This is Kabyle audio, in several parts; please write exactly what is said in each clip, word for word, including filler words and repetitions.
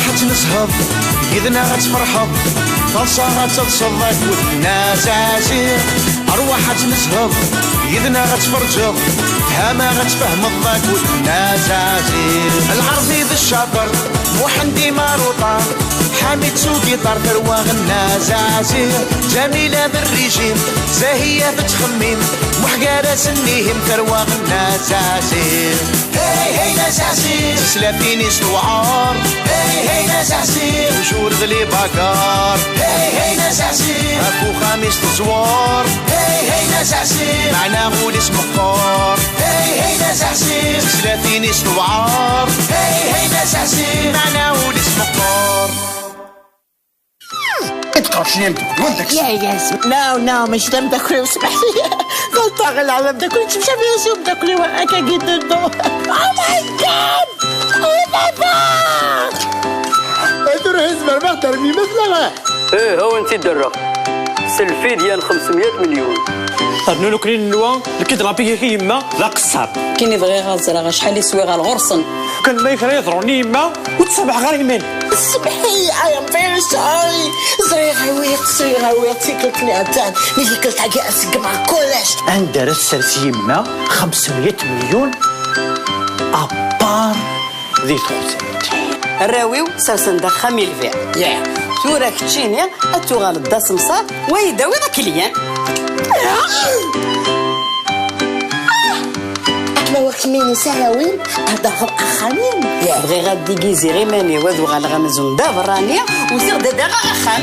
Ad nezheḍ, yid-neɣ ad tferḥeḍ, taḍsa ad teḍseḍ akked Nna Zazi. Arwaḥ ad nezheḍ, yid-neɣ ad tferǧeḍ, fehmeɣ ad tfehmeḍ akked Nna Zazi. Lɛerbi d ccaṭer, Muḥend Imaruṭa, Ḥamid s ugiṭar, tarwa Nna Zazi. Ǧamila d rrijim, Zahiya tettxemmim, Muḥ gar-asen ihim, tarwa Nna Zazi. Hey, hey, d azazi. Tislatin-is tewɛer. Hey, hey, d azazi. Toujours d les bagarres. Hey, hey, d azazi. Ɣef uxxam-is teẓwer. Hey, hey, d azazi. Meɛna ul-is meqqer. Hey, hey, d azazi. Tislatin-is tewɛer. Hey, hey, d azazi. Meɛna ul-is meqqer. Tqercen yamdukkel, wanda-k? Yes, yes. No, no, mačči d ameddakel-iw, smeḥ-iyi. Ɣelṭeɣ, ɣelɛeɣ d ameddakel, ttemcabi-as i umeddakel-iw, akka giddu. Oh my God! Oh, papa! Ay, tura hizmer ma termim, neɣ? Ih, a wen-tt-id-rreɣ. S lfidya n xemsemya milyun. Rnu nekkni nenwa, nekk d Ṛebbi-k i yemma, d aqeṣṣer. Kini bɣiɣ ad ẓreɣ acḥal i swiɣ ar ɣur-sen. Kan ma kra yeḍrun i yemma, ur ttsabaḥeɣ ara iman. Smeḥ-iyi, I am very sorry. Ẓriɣ awiɣ-tt, ẓriɣ awiɣ-tt, tikkelt-nni attan, mi tikkelt-agi ad seggmeɣ kullec. Anda ara tessers yemma xemsemya milyun, à part di texzant? Arraw-iw sersen-d axxam i lbiɛ. Yeah. Tura keččini ad tuɣaleḍ d asemsar, wa yi-d-tawiḍ akliyan. Akken a wakmin isarawen, ad d-aɣeɣ axxam-im. Bɣiɣ ad d-igiziɣ iman-iw, ad uɣaleɣ amzun d aberrani, usiɣ-d ad d-aɣeɣ axxam.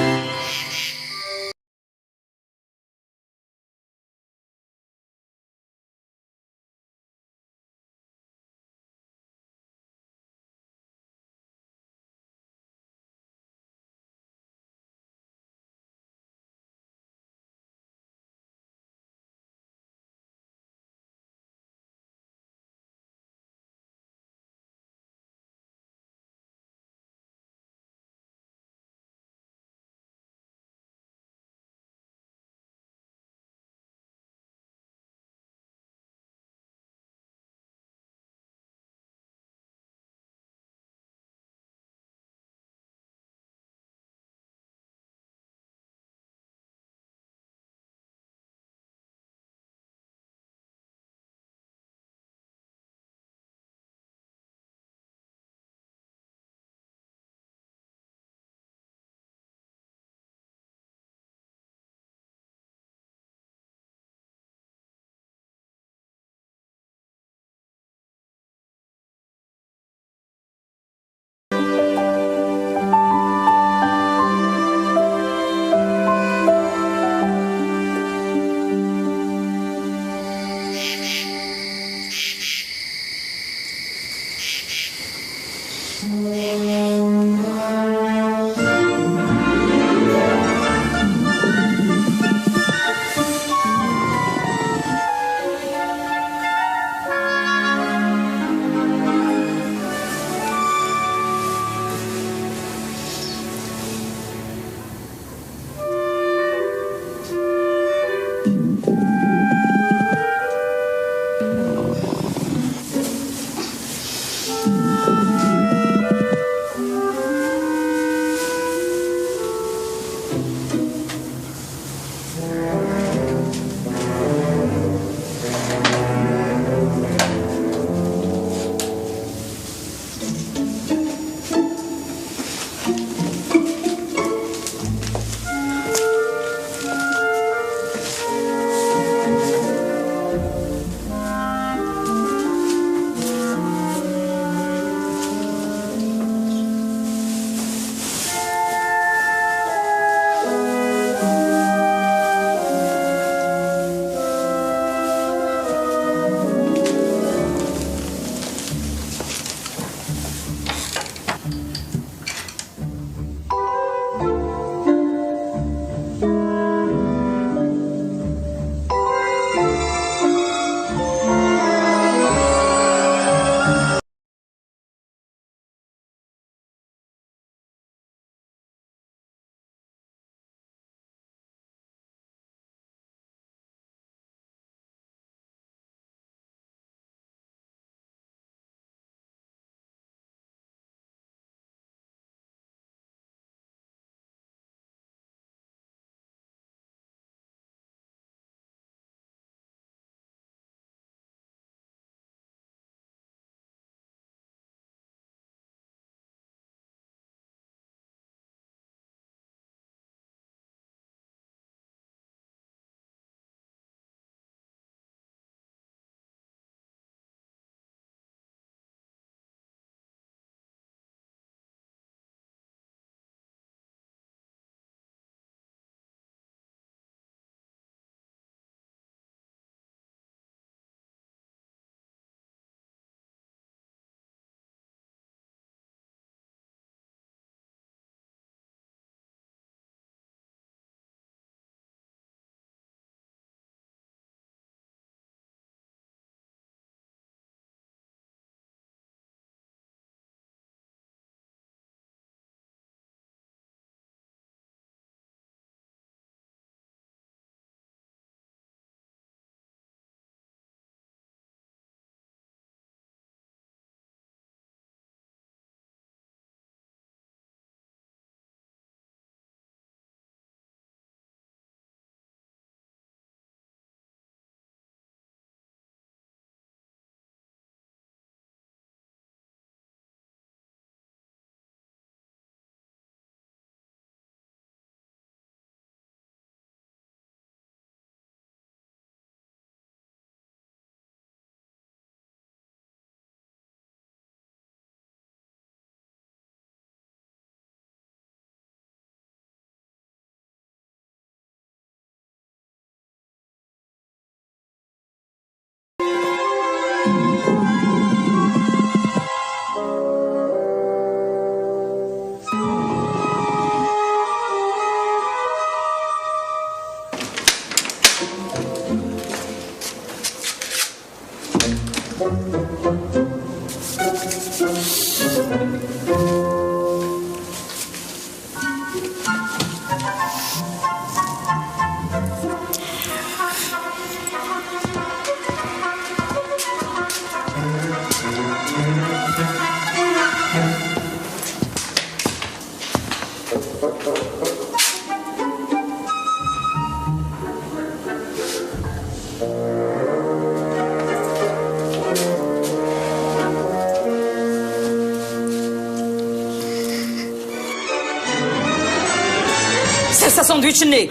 Sers asandwich-nni!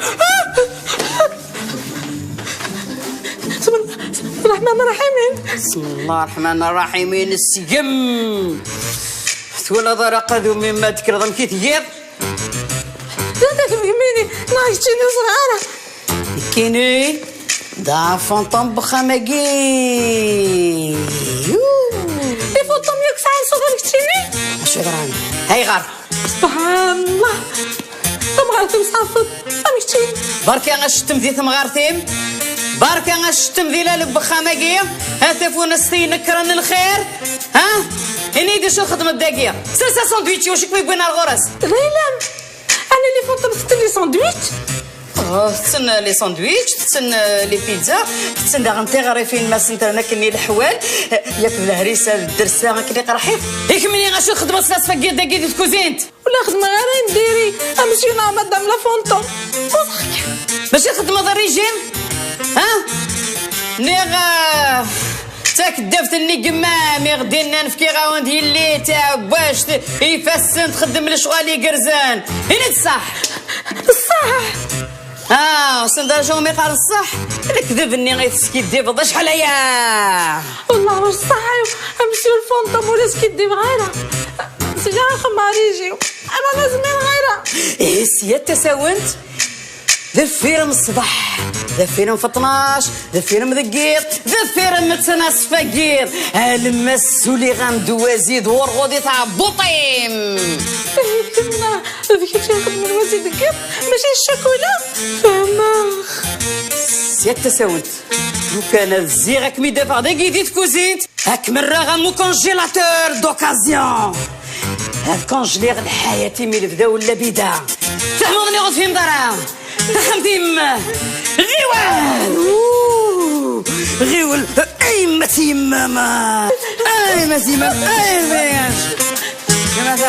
Ṛṛeḥman ṛṛaḥimin. Sgem! Twalaḍ ara qadum-im ma d-tekkreḍ amek i tgiḍ? D anda-t wegmi-nni? Neɣ keččini ẓriɣ ara. Nekkini d afanṭum n wexxam-agi. Yuu. Ifanṭum yakk sɛan ṣṣuḍ am keččini? Acu yeḍran? Ayɣer? Subḥan Allah. Tamɣart-im sɛafeḍ am keččini. Berka acettem di temɣart-im. Berka acettem di lal n wexxam-agi. A tafunast inekkren lxir. Ha? Ini-d acu txedmeḍ dagi? Sers asandwich, wacu kem-yewwin ar ɣur-s? D ayla-m. Ɛni les fantômes tetten les sandwichs? Oh, tetten les sandwichs, tetten, euh, les pizzas, tetten daɣen tiɣrifin ma sent-rran akken i leḥwal, eh, yak d lehrisa d ddersa akken iqerḥ-it. I kemmini acu txedmeḍ s asfagid dagi di tkuzint? Ur la xeddmeɣ ara n diri, a monsieur neɣ madame la fantôme. Ur ẓerk. Mačči txeddmeḍ régime? Ha? Nniɣ, ah, d takeddabt-nni n yemma-m i ɣ-d-innan fkiɣ-awen-d yelli d taɛewwact ifassen txeddem lecɣal igerrzen. Ini-d ṣṣeḥ. Ṣṣeḥ. Ah, send arju mi qqaren ṣṣeḥ. Lekdeb-nni i teskiddibeḍ acḥal aya. Wellah ur ṣṣeḥ, a monsieur la fantôme, ur la skiddibeɣ ara. Sliɣ axemmar-iji. Ama ma zmireɣ ara. Ihi sya d tasawent. Deffir n ṣṣbeḥ, deffir n fetnac, deffir n deg yiḍ, deffir n tnaṣfa n yiḍ. Alma suliɣ-am-d wazi d urɣud i tɛebbuṭ-im. Ihi d kemma, d kečč i ixedmen wazi deg yiḍ, mačči d ccakula? Fehmeɣ. Sya d tasawent. Lukan ad ziɣ ad kem-id-afeɣ dagi di tkuzint. Ad kem-rreɣ am ukonjilateur d'occasion. Ad konjliɣ lḥayat-im i lebda u labida. Tfehmeḍ neɣ ur tefhimeḍ ara? Taxxamt-im. Ɣiwel! Ouh! Ɣiwel! Ay ma tiyemmam! Ay ma tiyemmam! Ay ma yemma-s! Yemma-s!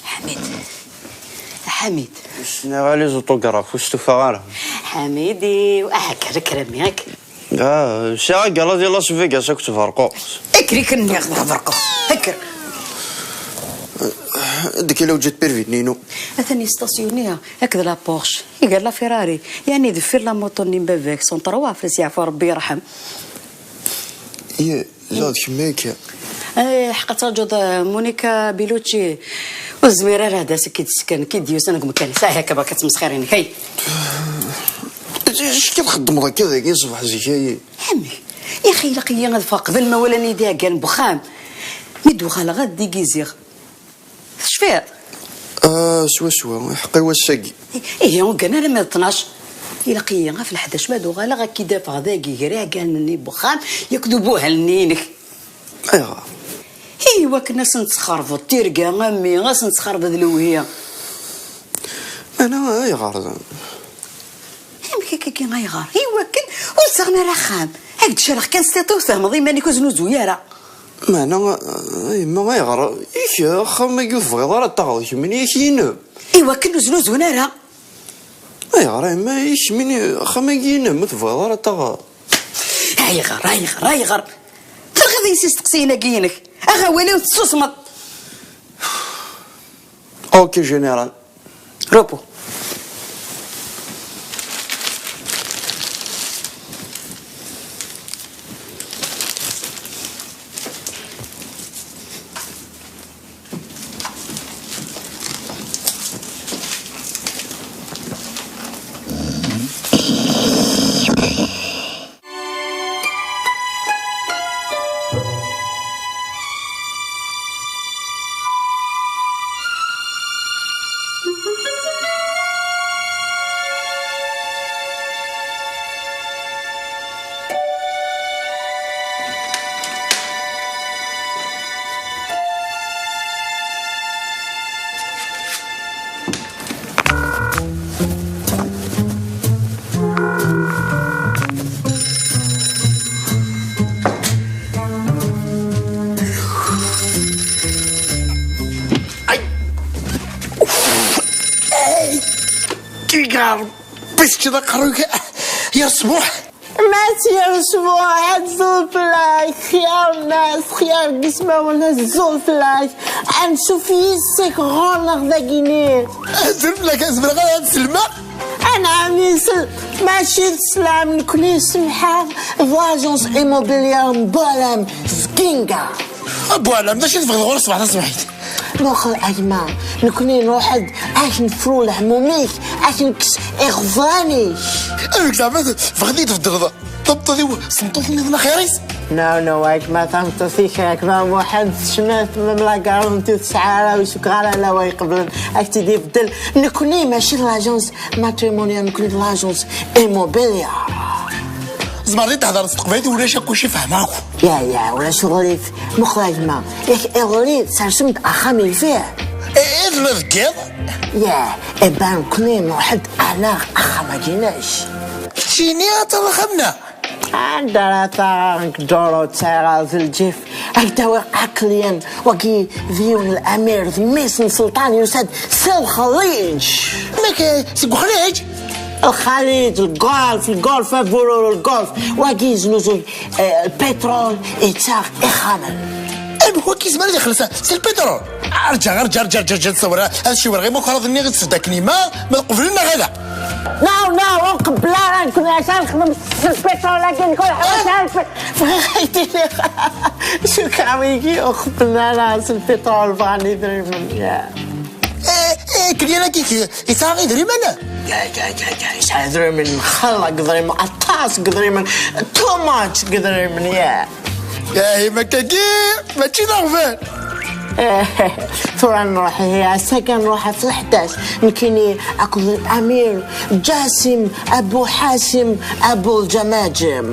Ḥamid. Ḥamid. Sniɣ-ali z uṭugraf, ur stufaɣ ara. Ḥamidi, ah, kker, kker a mmi, kker. Ah, sɛiɣ agaṛad i Las Vegas akked Berqus. Kker, kker nniɣ-d a Berqus, kker. Ad k-ila wǧiḍ permis-nni-inu. Atan yestasyuni akked la Porsche, iger la Ferrari, yeɛni deffir la moto-nni n baba-k, cent trois, fell-as yeɛfu Rebbi yerḥem. Ye, ziɣ d kemm akka. Eh, ḥqa ad traǧuḍ, eh, Monica Bellucci. Ur tezmir ara ad as-k-id-tesken, k-id-yusan deg umkan. Sahi akka, berka ttmesxirin, hey. Acu akka txeddmeḍ akka dagi ṣṣbeḥ zik-ayi? Amek? Yaxi ilaq-iyi ad ffɣeɣ qbel ma walan-iyi-d iɛeggalen n wexxam. Mi d-uɣaleɣ ad d-igiziɣ. Tecfiḍ? Ah, swaswa, iḥeqq i wass-agi. Ihi, uggan alamma d ṭnac. Ilaq-iyi ɣef leḥdac ma d-uɣaleɣ ad k-id-afeɣ dagi gar iɛeggalen-nni n wexxam, yakk d ubuhal-nni-inek. Ayɣer? I wakken ad sen-tesxerbeḍ tirga, a mmi, ad sen-tesxerbeḍ lewhi. Meɛna ayɣer? Amek akkagi ayɣer? I wakken ur ssaɣen ara axxam. Ad k-d-caleɣ kan s tiṭ, ur tfehmeḍ iman-ik, ur znuzuy ara. Meɛna, a yemma, ayɣer? Ik, axxam-agi ur tebɣiḍ ara ad t-taɣeḍ kemmini, ik yinem. I wakken ur znuzun ara. Ayɣer a yemma, ik kemmini, axxam-agi yinem, ur tebɣiḍ ara ad t-taɣeḍ? Ayɣer, ayɣer, ayɣer? Terɣiḍ-iyi s isteqsiyen-agi-inek. Aɣ awal-iw tessusmeḍ. Ok, général. Repos. Ay! Ay! Kigar! Bes kda qruy ya ṣbuḥ! Mačči d ṣṣbuḥ, ad ẓẓul fell-ak, xyar nnas, xyar n yismawen, ad ẓẓul fell-ak. Ansuf yis-k ɣur-neɣ dagini. Azul fell-ak, ad zemreɣ ad sellmeɣ? Anɛam, isel, mačči d sslam, nekni semḥeɣ d l'agence immobilière n Boalem, Zginga. A Boalem, d acu i tebɣiḍ ɣur-s ṣṣbeḥ taṣebḥit? Muqel a gma, nekni nruḥ-d ad k-nefru lehmum-ik, ad k-nekkes iɣeẓran-ik. Amek zeɛma tebɣiḍ ad yi-tbeddleḍ tameṭṭut-iw s tmeṭṭut nniḍen axir-is? No, no, a gma, tameṭṭut-ik a gma Muḥend tecmet, même la garantie ur tesɛi ara, ur cukkeɣ ara ala wa iqeblen ad k-tt-id-ibeddel. Nekni mačči d l'agence matrimoniale, nekni d l'agence immobilière. Tzemreḍ ad yi-d-thedreḍ s teqbaylit, ulac akk, ulac, fehmeɣ akk. Ya, ya, ulac uɣilif. Muqel a gma, yak iḍelli tsersem-d axxam yelfiɣ. I, i tella deg yiḍ? Ya, iban nekni nruḥ-d alaɣ axxam-agi-inek. Keččini ad taɣeḍ axxam-nneɣ? Anda ara taɣeḍ, nekk duru ur tt-sɛiɣ ara di lǧif. Ad k-d-awiɣ aklyan, wagi d yiwen n lamir, d mmi-s n sselṭan, yusa-d si Lxaliǧ. Mek, eh, seg Uxliǧ? Lxaliǧ, lgulf, lgulf, abururu, lgulf. Wagi yeznuzuy, eh, lpitrul, yettaɣ ixxamen. Amek wagi yezmer ad ixelleṣ s lpitrul? Rǧa, rǧa, rǧa, rǧa, rǧa, ad ṣewwreɣ imakṛaḍ-nni i tesdakken yemma, ma qeblen neɣ ala. No, no, ur nqebbel ara, nekni ad nexdem s lpitrul-agi, nekni ḥwaǧ ara lpit-, bɣiɣ ad k-d-iniɣ, cukkeɣ wigi ur qebblen ara s lpitrul, bɣan idrimen, ya. Eh, eh, aklyan-agi k-, yesɛa idrimen? Ya, ya, ya, ya, yesɛa idrimen, nxelleq deg idrimen, aṭas deg idrimen, too much deg idrimen, ya. Ya, imakagi, mačči d aɣbel. Eh, tura nruḥ, eh, ass-agi nruḥ ɣef leḥdac, nekkini akked Amir, Ǧasim, Abu Ḥasim, Abu Lǧamaǧim.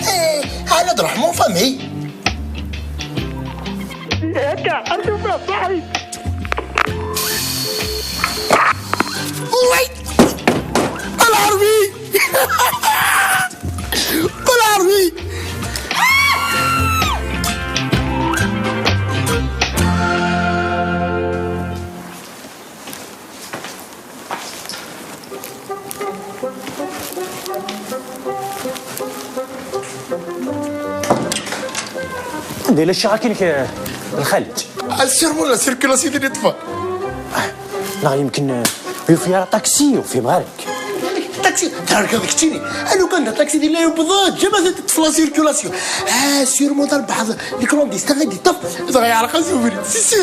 Eh, ɛni ad nruḥ mon famille? هكا، أرجو فيها صاحي. وي! العربي! العربي! Anda yella ccix akin k-, Lxaliǧ? Asirmu la circulation di yeṭṭfen. Neɣ yemken, eh, yufi ara taksi, ur fhimeɣ ara. Taksi, terkeḍ keččini. Anu kan d taksi di la yewweḍ, ǧama teṭṭef la circulation. Ah, sûrement terbeḥ les clandestins i d-yeṭṭef, dɣa yeɛreq-as ubrid. Si, si.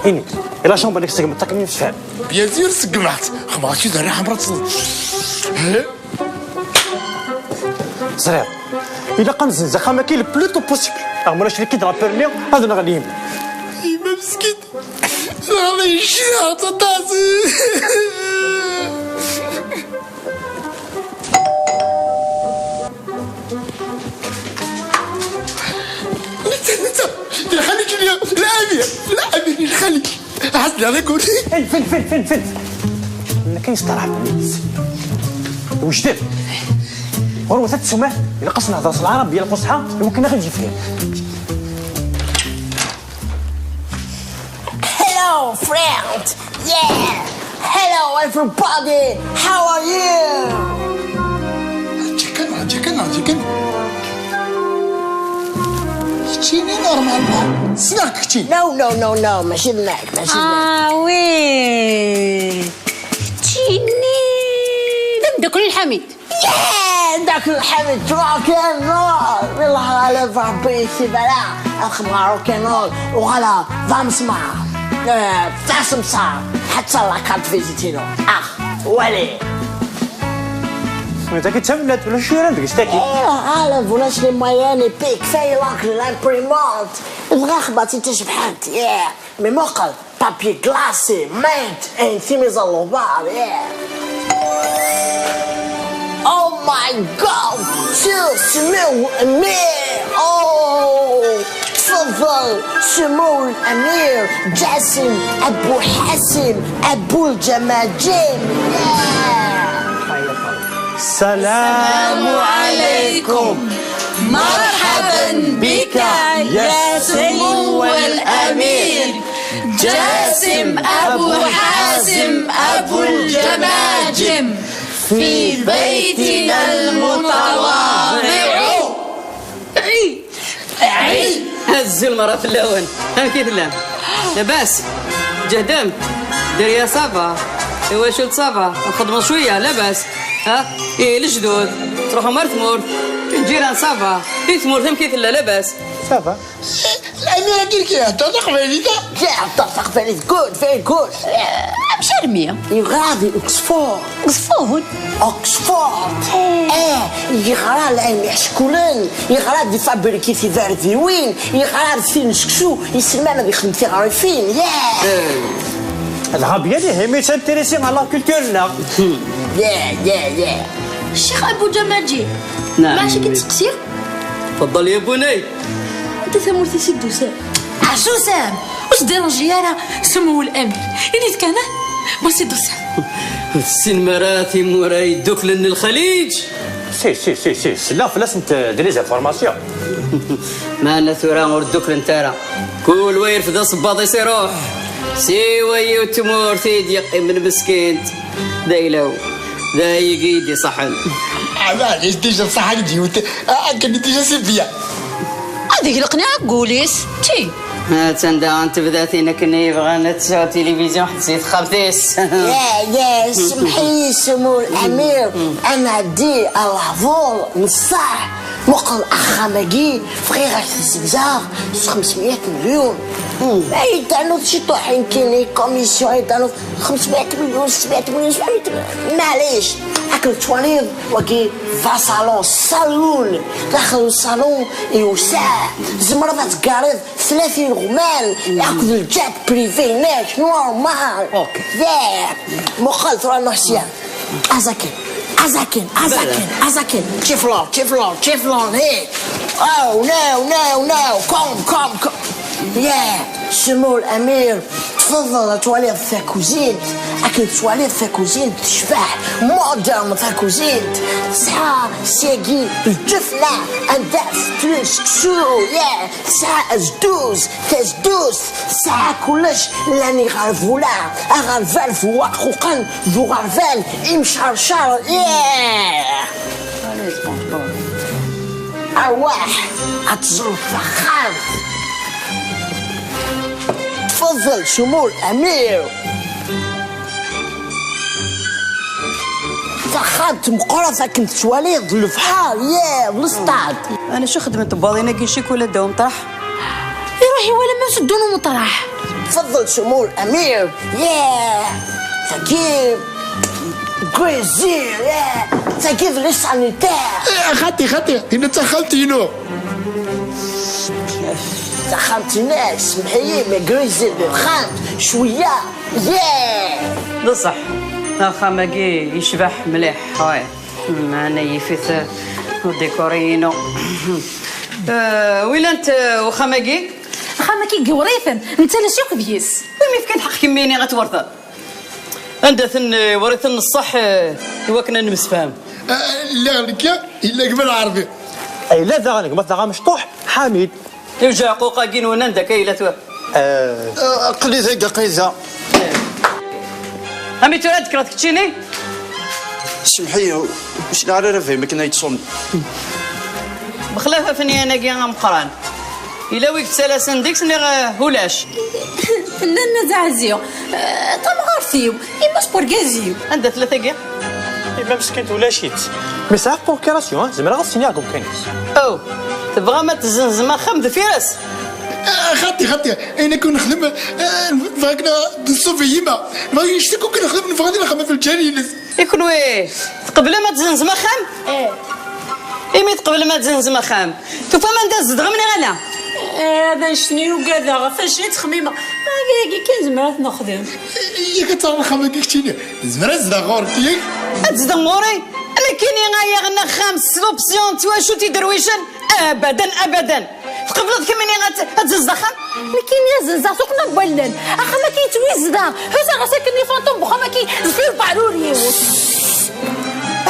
Ini, i la chambre-nnek tṣeggmeḍ-tt akken yessefhem. Bien sûr, ṣeggmeɣ-tt. Xemɣ-tt d rriḥa mrat. Ẓriɣ. Ilaq ad nzenz axxam-agi le plus tôt possible. Neɣ ma ulac, nekk i d-rappel-nni, ad nɣelli. Yemma meskint. Neɣli yecceɛ aṭas. Netta, netta. Lxaliǧ, الأمير. الأمير الخليج. Ɛad d akud. Hey, fent, fent, fent, fent. Nekk yesṭerḥeb. Wejden. Ɣur-wen tat ssuma, ilaq ad s-nehder s lɛarabiya lfusḥa, iwakken ad ɣ-d-yefhem. Hello, friend. Yeah. Hello, everybody. How are you? Chicken, chicken, chicken. Keččini normalement ssneɣ-k kečči. No, no, no, no, mačči d nekk, mačči d nekk. Ah oui. Keččini d ameddakel n Lḥamid. Yeah, d ameddakel n Lḥamid, rock and roll. Wellah, ala Rebbi, si bala, axem rock and roll, uɣaleɣ d amesmar. Eh, d asemsar. Ḥetta la carte visite-inu. Ah, wali. Dagi d tamellalt, ulac urar deg-s tagi. Eh, ɣaleb, ulac les moyens épiques, fayelak l'imprimante. Bɣiɣ xbaṭi tacebḥant, yeah. Mais muqel, papier glacé, mint, and timiẓellubar, yeah. Oh my God, sir, Smaw Amir, oh. تفضل سمو الأمير جاسم أبو حاسم أبو الجماجم. السلام عليكم. مرحبا بك يا سمو الأمير جاسم أبو حاسم أبو الجماجم في بيتنا المتواضع. Azul merra fell-awen. Amek i tellam? Labas? Tǧehdem? Dderya ça va? Tawacult ça va? Txeddmeḍ cwiya, labas? Ha? Ih, lejdud, tṛuḥem ar tmurt? Lǧiran ça va? I tmurt amek i tella, labas? Ça va. Amir-agi i k-ihedder taqbaylit-a? Ihedder taqbaylit, good, very good. Amek armi? Yeɣra di Oxford. Oxford? Oxford. Eh, yeɣra lɛilm iḥeckulen, yeɣra di fabriki tibardiwin, yeɣra di tin n seksu, iselman ad ixdem tiɣrifin, yeah. Dɣa bien ihi mi ttintéressé à la culture-nneɣ. Yeah, yeah, yeah. Ccix Abu Ǧamaǧi, نعم. Maɛac i k-id-seqsiɣ? تفضل يا بني. Anta tamurt i s-id-tusam? Ɛac usam! Ur s-dérange ara Summu Lamir. Ini-d kan, ah, ma s-id-tusam. Tessinem ara timura yedduklen n Lxaliǧ? Si, si, si, si, selleɣ fell-asent, euh, des informations. Meɛna tura ur dduklent ara. Kul wa yerfed asebbaḍ-is iruḥ. Siwa yiwet tmurt i d-yeqqimen meskint. D ayla-w. D ayagi i d-iṣaḥen. Ah, maɛlic, déjà ṣaḥen-d yiwet. Ah, akken i déjà c'est bien. Ad iglaq neɣ deg wul-is. Ti. Attan daɣen tebda tin akken i yebɣan ad tesɛu tilivizyu ḥedd si texxamt-is. Yeah, yeah, semmeḥ-iyi Summu Lamir, ad nɛeddi ar lehdur n ṣṣeḥ. Muqel axxam-agi, bɣiɣ ad t-ssegzaɣ s xemsmya melyun. Ma yeddanu-d ciṭuḥ nekkini, commission yeddanu-d xemsmya melyun, setmya melyun, sebɛmya melyun. Maɛlic, akken tettwaliḍ, wagi d asalun, salun. Daxel n usalun iwseɛ, tzemreḍ ad teggareḍ tlatin iɣman, akked lǧat privé-inek, normal. Ok. Yeah. Muqel tura nuḥ sya. Azakin, azakin, azakin, azakin. Teflon, teflon, teflon, hey. Oh, no, no, no. Come, come, come. Yeah. Summu Lamir, tfeḍḍel ad twaliḍ takuzint. Akken tettwaliḍ takuzint tecbeḥ, modern takuzint. Tesɛa syagi lǧefna, anda tettlen seksu, yeah. Tesɛa azduz, tazduz, tesɛa kullec, llan iɣerbula, aɣerbal d uwaquqen, d uɣerbal imcercer, yeah! Arwaḥ, ad teẓreḍ taxxamt. Tfeḍḍel Summu Lamir. Taxxamt meqqret akken tettwaliḍ d lebḥer, yeah, d lesṭad. Ana acu xedment tebwaḍin-agi ccikula ddaw umeṭraḥ? Iruḥ iwala ma s ddun umeṭraḥ. Tfeḍḍel Summu Lamir, yeah. Tagi grizzi, yeah. Tagi d les sanitaires. Eh, xaṭi, xaṭi, ina d taxxamt-inu. Taxxamt-inek, semmeḥ-iyi, mais grizzi d texxamt, cwiya. Yeah! D ṣṣeḥ, axxam-agi yecbeḥ mliḥ, ouais. Meɛna yif-it, uh, udikuri-inu. Uh, wilan-t, uh, uxxam-agi? Axxam-agi iwṛiten, nettales akk deg-s. Wi m-ifkan ḥeqq kemmini ad twṛteḍ? Anda-ten, uh, iwṛiten n ṣṣeḥ, uh, i wakken ad nemsefham? Uh, lliɣ nekk, yella gma Lɛerbi. Yella daɣen gma-tneɣ amecṭuḥ, Ḥamid. Iwjeɛ aqquq-agi-nwen anda akka yella tura? Eh, aql-i deg aqayza. Ami tura ad d-kkreḍ keččini? Semmeḥ-iyi, ur sliɣ ara baba-m akken ay yettṣum. Bexlaf afenyan-agi ameqqran. Yella wi yettalasen deg-s neɣ, eh, ulac? Fell-am a Zaɛzi. Eh, tamɣart-iw, yemma-s n wergaz-iw. Anda tella tagi? Yemma meskint ulac-itt. Mais sɛiɣ procuration, hein, zemreɣ ad s-iniɣ deg umkan-is. Oh, tebɣam ad tzenzem axxam deffir-s? Ah, xaṭi, xaṭi, ayen akk nexdem, ah, bɣa akken ad nṣubi yemma. Bɣa yectek akk nexdem, nebɣa ad nexdem ɣef lǧal-ines. I kenwi, tqeblem ad tzenzem axxam? Eh. Imi tqeblem ad tzenzem axxam, tufam anda tzedɣem neɣ ala? Eh, ad anect-nni ugadeɣ, ɣef wacu i ttxemmimeɣ. Agi kan zemreɣ ad t-nexdem. Yak ad taɣeḍ axxam-agi keččini, nezmer ad zdeɣ ɣur-k, yak? Ad tzedɣem ɣur-i? Nekkini ay aɣen axxam s l'option n twacult iderwicen? Abadan, abadan. Tqebleḍ kemmini ad, ad tezzenzeḍ axxam? Nekkini ad zzenzeɣ tuqqna n wallen. Axxam-agi yettwizdeɣ. Ḥuzaɣ-as akken i fantum n uxxam-agi deffir ubeɛrur-iw.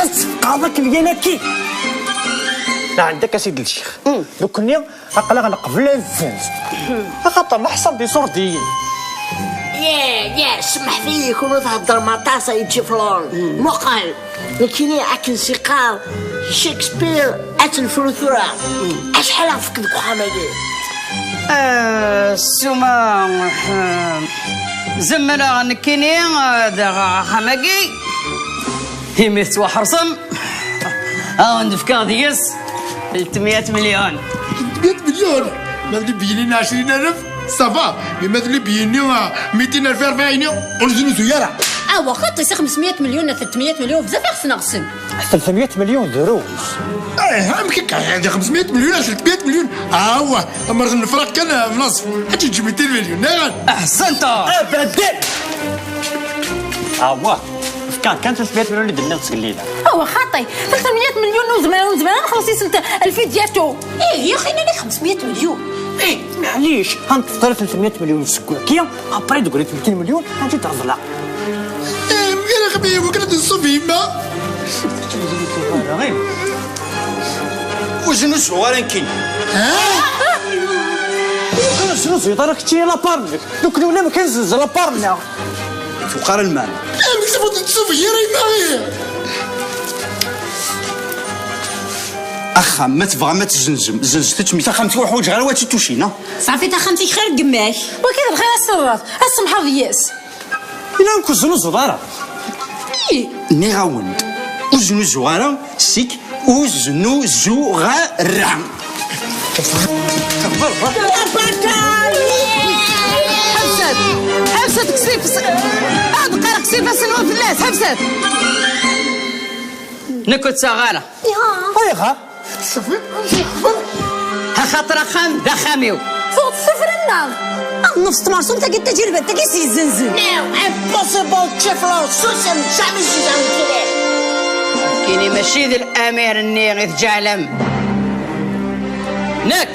Ad tfeqɛeḍ akken yan-agi. Ɛendek a sidi lcix. Mm. Nekkni aql-aɣ neqbel ad nzenz. Axaṭer leḥsab d iṣurdiyen. Yah, yah, semmḥet-iyi, kunwi theddrem aṭas ay čiflun. Mm. Muqel. Nekkini akken s-iqqar Shakespeare, ad tenfru tura. Acḥal ad fkeɣ deg uxxam-agi? Ah, ssuma, ah, zemreɣ nekkini ad aɣeɣ axxam-agi, imi tettwaḥersem, ad awen-d-fkeɣ deg-s tletmya melyun. Tletmya melyun? Ma d lebyi-nni ɛecrin alef, ça va. Mais ma d lebyi-nni, ah, mitin alef, rebɛin, ur neznuzu ara. Awa, xaṭi, si xemsmya melyun, tletmya melyun, bzaf i ɣ-sneɣsen. Tletmya melyun drus. Eh, amek akka? Hadi xemsmya melyun, tletmya melyun. Awa, amer nefraq kan, eh, bnaṣef. Ad teǧǧ mitin melyun, neɣ? Ahsanta! Abadan! Awa, fkan kan tletmya melyun i d-nniɣ seg llila. Awa, xaṭi, tletmya melyun ur nezmir, ur nezmir ad nxelleṣ yis-sent lfidya-tu. Eh, ya xi, nnan-ak xemsmya melyun. Eh, maɛlic, ha nṭṭef tura tletmya melyun seg waki, après deg mitin melyun, ad tt-id-reḍleɣ. Eh, mgal axmi, wakken ad nṣub yemma. Ur znuzuɣ ara nekkini. Ha? Ur znuzuyeḍ ara kečči lapar-nnek. Nekkni ulamek ad nzenz lapar-nneɣ. Tuqar lmeɛna. Amek tebɣiḍ ad tṣub yir yemma? Axxam, ma tebɣam ad tzenzem, zenzet-tt, mi taxxamt-iw ur ḥwaǧeɣ ara wa tt-id-tucin, ha? Ṣafi, taxxamt-ik xir n yemma-k. Wagi d lxir a s-terreḍ, ad tsemḥeḍ yes. Ila ur k-znuzuḍ ara. Ih. Nniɣ-awen-d, ur znuzuɣ ara, sik ur znuzuɣ ara. Ḥebset! Ḥebset! Kkset! Ad qqareɣ kkset asenwa fell-as! Ḥebset! Nekk ur ttaɣeɣ ara. Ayɣer? Axaṭer axxam d axxam-iw. Tuɣeḍ sufra-nneɣ. Ad nefs tmersumt-agi d taǧilbant-agi s yezzenzen. No, impossible, Chiflon, susem, jamais zizan kile. Kini mačči d l'amir-nni i tǧeɛlem. Nekk.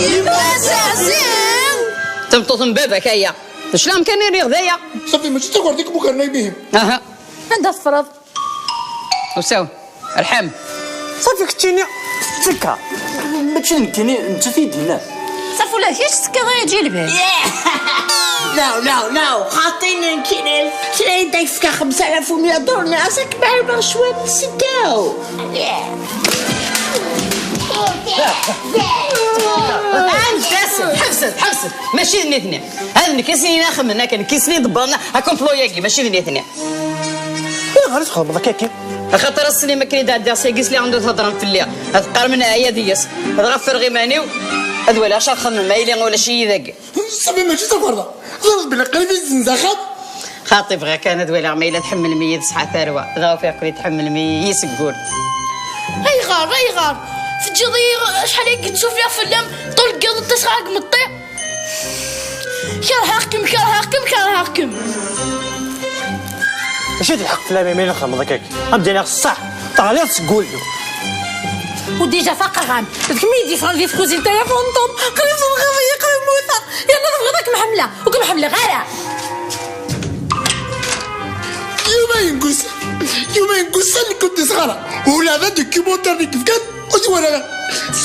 Yemma Seɛsi! Tameṭṭut n baba-k aya. D cclaɣem kan i riɣ d aya. Safi, mačči d tagerḍ i yemmugren a yemma-m. Aha. Anda teffreḍ? Usaw, rḥem. Safi, keččini, ttekka. Mačči d nekkini, nettat i d-yennan. Safi, ula d kečč tettekkaḍ ay aǧilbab. No, no, no, xaṭi nekkini. Kra i d-ak-fkeɣ xemsa alaf u mya dur, nniɣ-as ad kem-ɛiwneɣ cwiṭ, seddaw. Ḥebset, ḥebset, ḥebset. Mačči d nitni. Ad nekk i sen-inin axemmen akka, nekk i sen-iḍebbren akumplu-agi, mačči d nitni. Ayɣer i txedmeḍ akka akka? Axaṭer ass-nni mi akken i d-ɛeddiɣ syagi, sliɣ anda theddrem fell-i. Ad qqarem neɛya deg-s. Dɣa ffreɣ iman-iw, ad waliɣ acu ara xedmem, ma yili ulac-iyi dagi. Safi, mačči d takerḍa. Teẓriḍ belli qrib i tezzenz axxam? Xaṭi, bɣiɣ kan ad waliɣ ma yella tḥemmlem-iyi d ṣṣeḥ a tarwa. Dɣa ufiɣ-ken-id tḥemmlem-iyi seg wul. Ayɣer, ayɣer? Teǧǧiḍ-iyi acḥal ay yettsufiɣ fell-am, ṭul n yiḍ ṭṭiseɣ deg meṭṭi. Kerheɣ-kem, kerheɣ-kem, kerheɣ-kem. Mačči d lḥeqq fell-am imi i txedmeḍ akka. Ad m-d-iniɣ ṣṣeḥ, teɣliḍ seg wul-iw. Ur déjà faqeɣ-am. D kemm i yi-d-yeffɣen di tkuzint ay afunṭum. Qrib tebɣiḍ-iyi, qrib mmuteɣ. Yerna tebɣiḍ ad kem-ḥemmleɣ. Ur kem-ḥemmleɣ ara. Yuba yengus. Yuba yengus, nekk ur d-iseɣ ara. Ula d adocumentar i k-fkan. Ur t-walaɣ ara.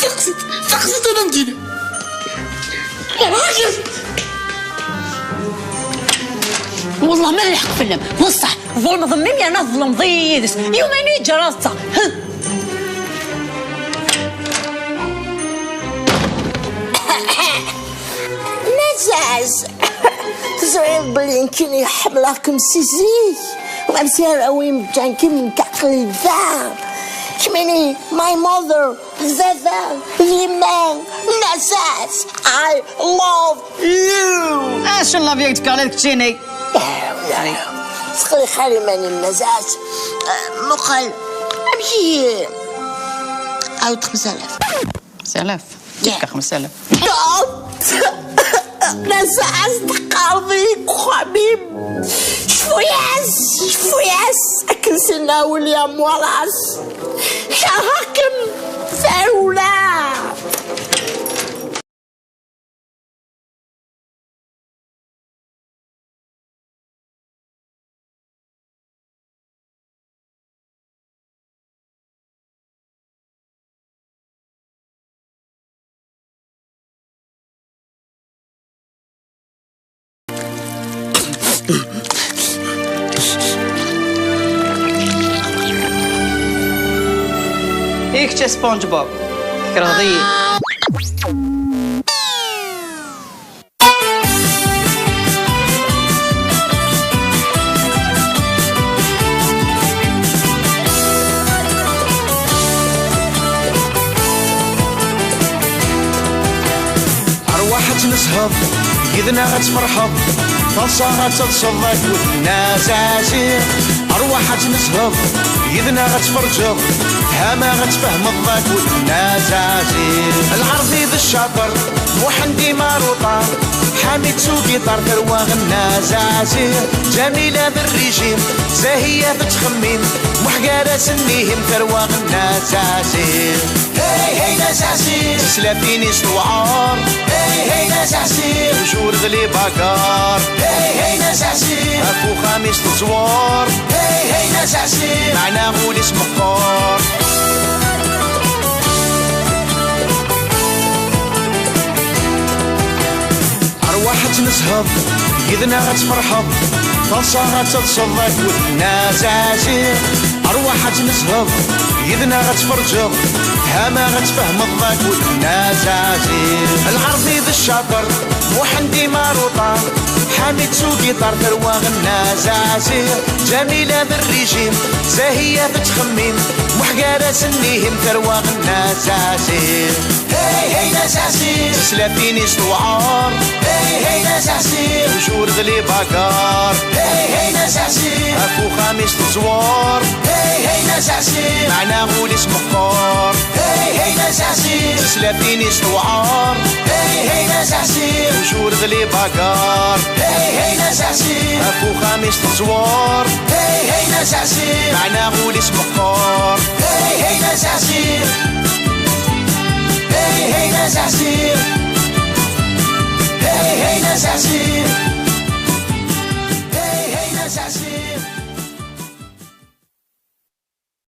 Seqsi-t, seqsi-t ad am-d-yini. Yerɣa-k-d. Wellah ma lḥeqq fell-am, d ṣṣeḥ, tḍelmeḍ mmi-m yerna tḍelmeḍ-iyi yid-s. Yuman i yeǧǧa aẓeṭṭa. Mazaz, teẓriḍ belli nekkini ḥemmleɣ-kem si zik. Ɣer si arraw-im ǧǧan-kem nekk aql-i da. Kemmini, my mother, d baba, d yemma, Mazaz, I love you. Acu n lavi i k-d-fkeɣ la d keččini? Sqelliq ɣer iman-im, Mazaz. Muqel, amek i... Ɛawed xemsa alaf. Xemsa alaf? Tifka xemsa alaf. Mazaz, teqqareḍ-iyi deg uxxam-im. Cfu-yas, cfu-yas, akken s-yenna William Wallace. Kerheɣ-kem, tarewla. I kečč a SpongeBob, tkerheḍ-iyi. Arwaḥ ad tnezheḍ, yid-neɣ ad tferḥeḍ, taḍsa ad teḍseḍ akked Nna Zazi. Arwaḥ ad tnezheḍ, yid-neɣ ad tferǧeḍ, tfehmeḍ ad tfehmeḍ akked Nna Zazi. Lɛerbi d ccaṭer, Muḥend Imaruṭa, Ḥamid s ugiṭar, tarwa Nna Zazi. Ǧamila d rrijim, Zahiya tettxemmim, Muḥ gar-asen ihim, tarwa Nna Zazi. Hey, hey, Nna Zazi. Tislatin-is tewɛer. Hey, hey, Nna Zazi. Tjur d les bagarres. Hey, hey, Nna Zazi. Ɣef uxxam-is teẓwer. Hey, hey, Nna Zazi. Meɛna ul-is meqqer. Arwaḥ ad tnezheḍ, yid-neɣ ad tferḥeḍ, taḍsa ad teḍseḍ akked Nna Zazi. Arwaḥ ad tnezheḍ, yid-neɣ ad tferǧeḍ, tfehmeḍ ad tfehmeḍ akked Nna Zazi. Lɛerbi d ccaṭer, Muḥend Imaruṭa, Ḥamid s ugiṭar, tarwa Nna Zazi. Ǧamila d rrijim, Zahiya tettxemmim, Muḥ gar-asen ihim, tarwa Nna Zazi. Hey, hey, Nna Zazi. Tislatin-is tewɛer. Hey, hey, Nna Zazi. Tjur d les bagarres. Hey, hey, Nna Zazi. Ɣef uxxam-is teẓwer. Hey, hey, Nna Zazi. Meɛna ul-is meqqer. Hey, hey, Nna Zazi. Tislatin-is tewɛer. Hey, hey, Nna Zazi. Tjur d les bagarres. Hey, hey, Nna Zazi. Ɣef uxxam-is teẓwer. Hey, hey, Nna Zazi. Meɛna ul-is meqqer. Hey, hey, Nna Zazi. Hey, hey, Nna Zazi. Hey, hey, Nna Zazi.